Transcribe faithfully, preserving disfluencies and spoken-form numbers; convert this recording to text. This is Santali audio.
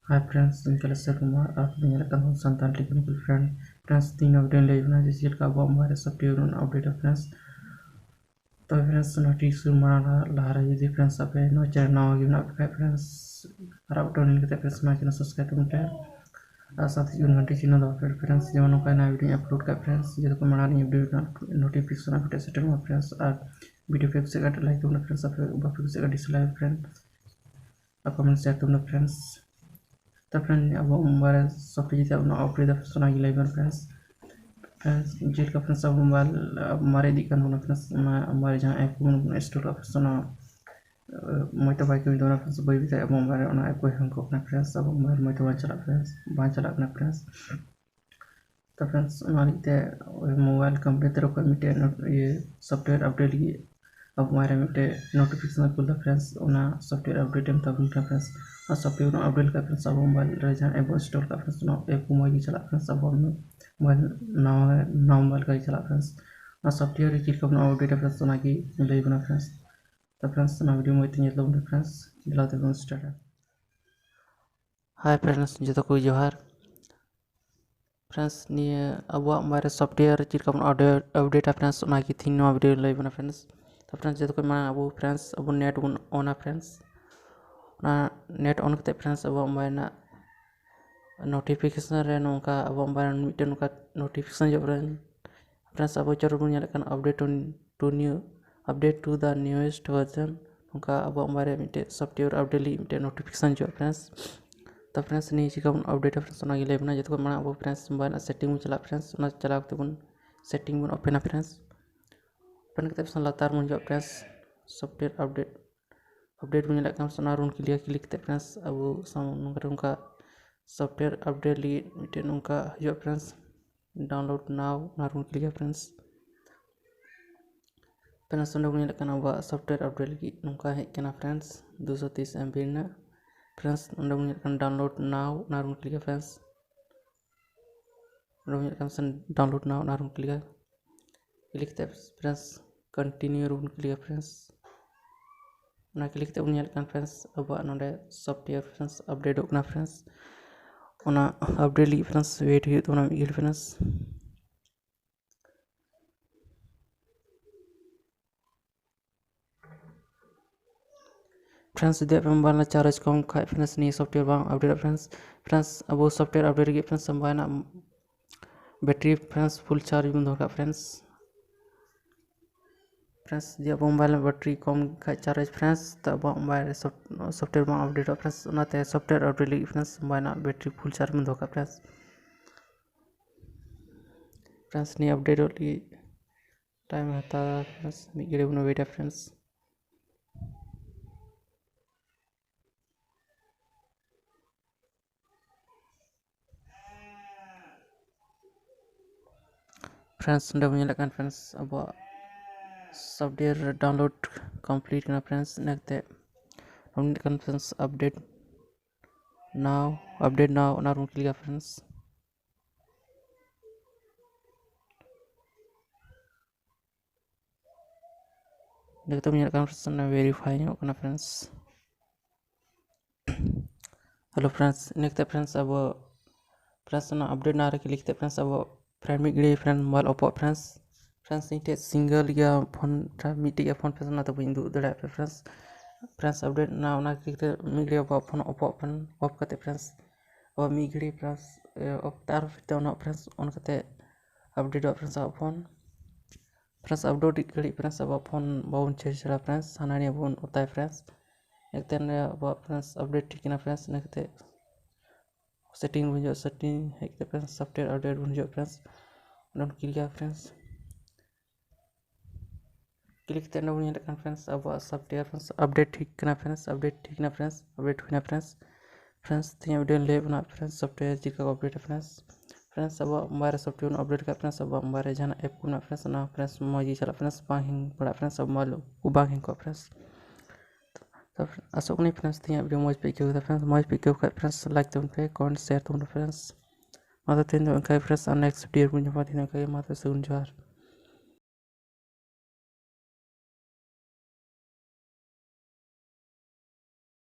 Hi friends, ᱤᱧ ᱠᱟᱞᱮᱥᱚᱨ ᱠᱩᱢᱟᱨ ᱟᱨ ᱟᱯᱮ ᱧᱮᱞᱮᱫ ᱠᱟᱱ ᱥᱟᱱᱛᱟᱲ technical friend᱾ Friends, ᱛᱮᱦᱮᱧ ᱱᱚᱣᱟ video ᱞᱟᱹᱭ ᱵᱚᱱᱟ ᱡᱮ ᱪᱮᱫ ᱞᱮᱠᱟ ᱟᱵᱚᱣᱟᱜ mobile ᱨᱮ software ᱵᱚᱱ update ᱟ friends᱾ ᱛᱚᱵᱮ friends, ᱱᱚᱣᱟ ᱴᱷᱤᱠ ᱥᱩᱨ ᱢᱟᱲᱟᱝ ᱞᱟᱦᱟ ᱨᱮ ᱡᱩᱫᱤ friends ᱟᱯᱮ ᱱᱚᱣᱟ channel ᱱᱟᱣᱟ ᱜᱮ ᱢᱮᱱᱟᱜ ᱯᱮ ᱠᱷᱟᱡ friends, ᱟᱨ ᱟᱯᱰᱮᱴ ᱞᱮᱱ ᱠᱟᱛᱮ friends ᱱᱚᱣᱟ channel subscribe ᱛᱟᱵᱚᱱ ᱯᱮ ᱟᱨ ᱥᱟᱶᱛᱮ ᱡᱩᱱ ᱜᱷᱟᱱᱴᱤ ᱪᱤᱱᱦᱟᱹ ᱫᱚ friends, ᱡᱮᱢᱚᱱ ᱱᱚᱝᱠᱟ ᱱᱟᱣᱟ video upload ᱠᱟᱜ friends, ᱡᱚᱛᱚ ᱠᱷᱚᱱ ᱢᱟᱲᱟᱝ ᱤᱧ video ᱨᱮᱱᱟᱜ notification ᱟᱯᱮ ᱴᱷᱮᱱ ᱥᱮᱴᱮᱨᱚᱜᱼᱟ friends᱾ ᱟᱨ video ᱯᱮ ᱠᱩᱥᱤᱭᱟᱜ ᱠᱷᱟᱡ like ᱛᱟᱵᱚᱱ ᱯᱮ friends, ᱟᱯᱮ ᱵᱟᱯᱮ ᱠᱩᱥᱤᱭᱟᱜ ᱠᱷᱟᱡ dislike friends᱾ ᱟᱨ comment share ᱛᱟᱵᱚᱱ ᱯᱮ friends᱾ ᱛᱟᱨᱯᱚᱨᱮ ᱟᱵᱚ mobile ᱨᱮ software ᱡᱩᱫᱤ ᱟᱵᱚ update ᱫᱟ friends, ᱚᱱᱟ ᱜᱮ ᱞᱟᱹᱭ ᱵᱚᱱ friends᱾ Friends, ᱡᱮᱞᱮᱠᱟ friends ᱟᱵᱚ mobile ᱢᱟᱨᱮ ᱤᱫᱤᱜ ᱠᱟᱱ ᱛᱟᱵᱚᱱᱟ friends, ᱚᱱᱟ mobile ᱨᱮ ᱡᱟᱦᱟᱸ app ᱠᱚᱵᱚᱱ install ᱠᱟᱜᱼᱟ friends, ᱚᱱᱟ ᱢᱚᱡᱽ ᱛᱮ ᱵᱟᱭ ᱠᱟᱹᱢᱤ ᱛᱟᱵᱚᱱᱟ friends᱾ ᱵᱟᱹᱭ ᱵᱟᱹᱭ ᱛᱮ ᱟᱵᱚ mobile ᱨᱮ ᱚᱱᱟ app ᱠᱚ hang ᱠᱚᱜ ᱠᱟᱱᱟ friends, ᱟᱵᱚ mobile ᱢᱚᱡᱽ ᱛᱮ ᱵᱟᱝ ᱪᱟᱞᱟᱜ friends, ᱵᱟᱝ ᱪᱟᱞᱟᱜ ᱠᱟᱱᱟ friends᱾ ᱛᱚ friends, ᱚᱱᱟ ᱞᱟᱹᱜᱤᱫ ᱛᱮ mobile company ᱛᱚᱨᱚᱯ ᱠᱷᱚᱱ ᱢᱤᱫᱴᱮᱱ not-, ᱤᱭᱟᱹ software update ᱞᱟᱹᱜᱤᱫ ᱟᱵᱚ mobile ᱨᱮ ᱢᱤᱫᱴᱮᱱ notification ᱠᱚ ᱠᱩᱞ ᱮᱫᱟ friends, ᱚᱱᱟ software update ᱮᱢ ᱛᱟᱵᱚᱱ ᱠᱟᱱᱟ friends᱾ ᱚᱱᱟ software ᱵᱚᱱ update ᱞᱮᱠᱷᱟᱱ friends, ᱟᱵᱚ mobile ᱨᱮ ᱡᱟᱦᱟᱸ app ᱵᱚᱱ install ᱠᱟᱜᱼᱟ friends, ᱚᱱᱟ app ᱠᱚ ᱢᱚᱡᱽ ᱜᱮ ᱪᱟᱞᱟᱜ friends, ᱟᱵᱚ mobile ᱱᱟᱣᱟ, ᱱᱟᱣᱟ mobile ᱞᱮᱠᱟ ᱜᱮ ᱪᱟᱞᱟᱜ friends᱾ ᱚᱱᱟ software ᱨᱮ ᱪᱮᱫ ᱞᱮᱠᱟ ᱵᱚᱱ update ᱟ friends, ᱚᱱᱟ ᱜᱮ ᱞᱟᱹᱭ ᱵᱚᱱᱟ friends᱾ ᱛᱚ friends, ᱚᱱᱟ video ᱢᱚᱡᱽ ᱛᱮ ᱧᱮᱞ ᱛᱟᱵᱚᱱ ᱯᱮ friends, ᱫᱮᱞᱟ ᱛᱮᱵᱚᱱ start ᱟ᱾ Hi friends, ᱡᱚᱛᱚ ᱠᱚ ᱡᱚᱦᱟᱨ᱾ Friends, ᱱᱤᱭᱟᱹ ᱟᱵᱚᱣᱟᱜ mobile ᱨᱮ software ᱪᱮᱫ ᱞᱮᱠᱟ ᱵᱚᱱ update, update ᱟ friends, ᱚᱱᱟ ᱜᱮ ᱛᱤᱦᱤᱧ ᱱᱚᱣᱟ video ᱨᱮ ᱞᱟᱹᱭ ᱵᱚᱱᱟ friends᱾ ᱛᱚ friends, ᱡᱚᱛᱚ ᱠᱷᱚᱱ ᱢᱟᱲᱟᱝ ᱟᱵᱚ friends, ᱟᱵᱚ net ᱵᱚᱱ on ᱟ friends᱾ ᱚᱱᱟ net on ᱠᱟᱛᱮ friends, ᱟᱵᱚᱣᱟᱜ mobile ᱨᱮᱱᱟᱜ notification ᱨᱮ ᱱᱚᱝᱠᱟ ᱟᱵᱚᱣᱟᱜ mobile ᱨᱮ ᱢᱤᱫᱴᱮᱱ ᱱᱚᱝᱠᱟ notification ᱦᱤᱡᱩᱜᱼᱟ friends᱾ Friends, ᱟᱵᱚ ᱪᱟᱨ ᱵᱚᱱ ᱧᱮᱞᱮᱫ ᱠᱟᱱ update to, to new, update to the newest version, ᱱᱚᱝᱠᱟ ᱟᱵᱚᱣᱟᱜ mobile ᱨᱮ ᱢᱤᱫᱴᱮᱱ software update ᱞᱟᱹᱜᱤᱫ ᱢᱤᱫᱴᱮᱱ notification ᱦᱤᱡᱩᱜᱼᱟ friends᱾ ᱛᱚ friends, ᱱᱤᱭᱟᱹ ᱪᱤᱠᱟ ᱵᱚᱱ update ᱟ friends, ᱚᱱᱟ ᱜᱮ ᱞᱟᱹᱭ ᱵᱚᱱᱟ᱾ ᱡᱚᱛᱚ ᱠᱷᱚᱱ ᱢᱟᱲᱟᱝ ᱟᱵᱚ friends mobile ᱨᱮᱱᱟᱜ setting ᱵᱚᱱ ᱪᱟᱞᱟᱜᱼᱟ friends, ᱚᱱᱟ ᱪᱟᱞᱟᱣ ᱠᱟᱛᱮ ᱵᱚᱱ setting ᱵᱚᱱ open ᱟ friends᱾ Open ᱠᱟᱛᱮ friends, ᱞᱟᱛᱟᱨ ᱵᱚᱱ ᱦᱤᱡᱩᱜᱼᱟ friends, software update, update ᱵᱚᱱ ᱧᱮᱞᱮᱫ ᱠᱟᱱ ᱚᱱᱟ ᱨᱮᱵᱚᱱ click ᱟ᱾ Click ᱠᱟᱛᱮ friends, ᱟᱵᱚ ᱥᱟᱢᱟᱝ ᱱᱚᱝᱠᱟ ᱨᱮ ᱚᱱᱠᱟ software update ᱞᱟᱹᱜᱤᱫ ᱢᱤᱫᱴᱮᱱ ᱚᱱᱠᱟ ᱦᱤᱡᱩᱜᱼᱟ friends, download now, ᱚᱱᱟ ᱨᱮᱵᱚᱱ click ᱟ friends᱾ Friends, ᱚᱸᱰᱮ ᱵᱚᱱ ᱧᱮᱞᱮᱫ ᱠᱟᱱᱟ ᱟᱵᱚᱣᱟᱜ software update ᱞᱟᱹᱜᱤᱫ ᱱᱚᱝᱠᱟ ᱦᱮᱡ ᱠᱟᱱᱟ friends, ᱫᱩᱥᱚ ᱛᱤᱥ MB ᱨᱮᱱᱟᱜ᱾ Friends, ᱚᱸᱰᱮ ᱵᱚᱱ ᱧᱮᱞᱮᱫ ᱠᱟᱱᱟ download now, ᱚᱱᱟ ᱨᱮᱵᱚᱱ click ᱟ friends᱾ ᱚᱸᱰᱮ ᱵᱚᱱ ᱧᱮᱞᱮᱫ ᱠᱟᱱᱟ download now, ᱚᱱᱟ ᱨᱮᱵᱚᱱ click ᱟ᱾ Click ᱠᱟᱛᱮ friends, continue ᱨᱮᱵᱚᱱ click ᱟ friends᱾ ᱚᱱᱟ click ᱠᱟᱛᱮ ᱵᱚᱱ ᱧᱮᱞᱮᱫ ᱠᱟᱱ friends, ᱟᱵᱚᱣᱟᱜ ᱱᱚᱰᱮ software friends updateᱚᱜ ᱠᱟᱱᱟ friends᱾ ᱚᱱᱟ update ᱞᱟᱹᱜᱤᱫ friends wait ᱦᱩᱭᱩᱜ ᱛᱟᱵᱚᱱᱟ ᱢᱤᱫ ᱜᱷᱟᱹᱲᱤᱡ friends᱾ Friends, ᱡᱩᱫᱤ ᱟᱯᱮ mobile ᱨᱮ charge ᱠᱚᱢ ᱠᱷᱟᱡ friends, ᱱᱤᱭᱟᱹ software ᱵᱟᱝ updateᱚᱜᱼᱟ friends᱾ Friends, ᱟᱵᱚ software update ᱞᱟᱹᱜᱤᱫ friends, mobile ᱨᱮᱱᱟᱜ battery friends full charge ᱵᱚᱱ ᱫᱚᱦᱚ ᱠᱟᱜᱼᱟ friends᱾ Friends, ᱡᱩᱫᱤ ᱟᱵᱚ mobile ᱨᱮᱱᱟᱜ battery ᱠᱚᱢ ᱠᱷᱟᱡ charge friends, ᱛᱚ ᱟᱵᱚᱣᱟᱜ mobile ᱨᱮ soft-, software ᱵᱟᱝ updateᱚᱜᱼᱟ friends᱾ ᱚᱱᱟᱛᱮ software update ᱞᱟᱹᱜᱤᱫ friends, mobile ᱨᱮᱱᱟᱜ battery full charge ᱵᱚᱱ ᱫᱚᱦᱚ ᱠᱟᱜᱼᱟ friends᱾ Friends, ᱱᱤᱭᱟᱹ updateᱚᱜ ᱞᱟᱹᱜᱤᱫ time ᱦᱟᱛᱟᱣᱟ friends, ᱢᱤᱫ ᱜᱷᱟᱹᱲᱤ ᱵᱚᱱ waitᱟ friends᱾ Friends, ᱱᱚᱰᱮ ᱵᱚᱱ ᱧᱮᱞᱮᱫ ᱠᱟᱱ friends, ᱟᱵᱚᱣᱟᱜ software download complete ᱠᱟᱱᱟ friends᱾ ᱤᱱᱟᱹ ᱠᱟᱛᱮ ᱵᱚᱱ ᱧᱮᱞᱮᱫ ᱠᱟᱱ friends, update now, update now, ᱚᱱᱟ ᱨᱮᱵᱚᱱ clickᱟ friends᱾ ᱤᱱᱟᱹ ᱠᱟᱛᱮ ᱵᱚᱱ ᱧᱮᱞᱮᱫ ᱠᱟᱱ friends, ᱚᱱᱟ verify ᱧᱚᱜ ᱠᱟᱱᱟ friends᱾ Hello friends, ᱤᱱᱟᱹ ᱠᱟᱛᱮ friends ᱟᱵᱚ friends ᱚᱱᱟ update now ᱨᱮ click ᱠᱟᱛᱮ friends ᱟᱵᱚ friend ᱢᱤᱫ ᱜᱷᱟᱹᱲᱤ friend mobile offᱚᱜ friends᱾ Friends, ᱤᱧ ᱴᱷᱮᱱ single ᱜᱮᱭᱟ phone, ᱢᱤᱫᱴᱮᱡ ᱜᱮᱭᱟ phone friends, ᱚᱱᱟᱛᱮ ᱵᱟᱹᱧ ᱩᱫᱩᱜ ᱫᱟᱲᱮᱭᱟᱜ ᱯᱮ friends᱾ Friends, update now ᱚᱱᱟ click ᱠᱟᱛᱮ ᱢᱤᱫ ᱜᱷᱟᱹᱲᱤ ᱟᱵᱚᱣᱟᱜ phone offᱚᱜ friends, off ᱠᱟᱛᱮ friends ᱟᱵᱚ ᱢᱤᱫ ᱜᱷᱟᱹᱲᱤ friends off ᱠᱟᱛᱮ ᱟᱨᱦᱚᱸ ᱯᱷᱤᱨᱛᱮ on friends, on ᱠᱟᱛᱮ updateᱚᱜᱼᱟ friends ᱟᱵᱚᱣᱟᱜ phone᱾ Friends, update ᱜᱷᱟᱹᱲᱤᱡ friends ᱟᱵᱚᱣᱟᱜ phone ᱵᱟᱵᱚᱱ change ᱫᱟᱲᱮᱭᱟᱜᱼᱟ friends, ᱦᱟᱱᱟ ᱱᱤᱭᱟᱹ ᱵᱚᱱ ᱚᱛᱟᱭ friends᱾ ᱮᱠᱛᱮᱱ ᱨᱮ ᱟᱵᱚᱣᱟᱜ friends update ᱴᱷᱤᱠ ᱮᱱᱟ friends᱾ ᱤᱱᱟᱹ ᱠᱟᱛᱮ setting ᱵᱚᱱ ᱦᱤᱡᱩᱜᱼᱟ, setting ᱦᱮᱡ ᱠᱟᱛᱮ friends software update ᱵᱚᱱ ᱦᱤᱡᱩᱜᱼᱟ friends᱾ ᱚᱸᱰᱮ ᱵᱚᱱ clickᱟ friends᱾ Click ᱠᱟᱛᱮ ᱚᱸᱰᱮ ᱵᱚᱱ ᱧᱮᱞᱮᱫ ᱠᱟᱱ friends ᱟᱵᱚᱣᱟᱜ software friends update ᱴᱷᱤᱠ ᱠᱟᱱᱟ friends, update ᱴᱷᱤᱠ ᱮᱱᱟ friends, update ᱦᱩᱭᱱᱟ friends᱾ Friends, ᱛᱮᱦᱮᱧ video ᱞᱟᱹᱭ ᱵᱚᱱᱟ friends software ᱪᱤᱠᱟ ᱠᱚ update friends᱾ Friends, ᱟᱵᱚᱣᱟᱜ mobile ᱨᱮ software ᱵᱚᱱ update ᱠᱟᱜ friends, ᱟᱵᱚᱣᱟᱜ mobile ᱨᱮ ᱡᱟᱦᱟᱱᱟᱜ app ᱠᱚ ᱢᱮᱱᱟᱜᱼᱟ friends, ᱚᱱᱟ friends ᱢᱚᱡᱽ ᱜᱮ ᱪᱟᱞᱟᱜ friends, ᱵᱟᱝ hang ᱵᱟᱲᱟᱜ friends, ᱟᱵᱚ mobile ᱠᱚ ᱵᱟᱝ hang ᱠᱚᱜᱼᱟ friends᱾ ᱛᱚ ᱟᱥᱚᱜ ᱠᱟᱹᱱᱟᱹᱧ friends ᱛᱮᱦᱮᱧᱟᱜ video ᱢᱚᱡᱽ ᱯᱮ ᱟᱹᱭᱠᱟᱹᱣ ᱠᱮᱫᱟ friends, ᱢᱚᱡᱽ ᱯᱮ ᱟᱹᱭᱠᱟᱹᱣ ᱠᱷᱟᱡ friends like ᱛᱟᱵᱚᱱ ᱯᱮ, comment share ᱛᱟᱵᱚᱱ ᱯᱮ friends᱾ ᱢᱟ ᱛᱚ ᱛᱮᱦᱮᱧ ᱫᱚ ᱚᱱᱠᱟ ᱜᱮ friends, ᱟᱨ next video ᱨᱮᱵᱚᱱ ᱧᱟᱯᱟᱢᱟ᱾ ᱛᱮᱦᱮᱧ ᱫᱚ ᱚᱱᱠᱟ ᱜᱮ, ᱢᱟ ᱛᱚᱵᱮ ᱥᱟᱹᱜᱩᱱ ᱡᱚᱦᱟᱨ᱾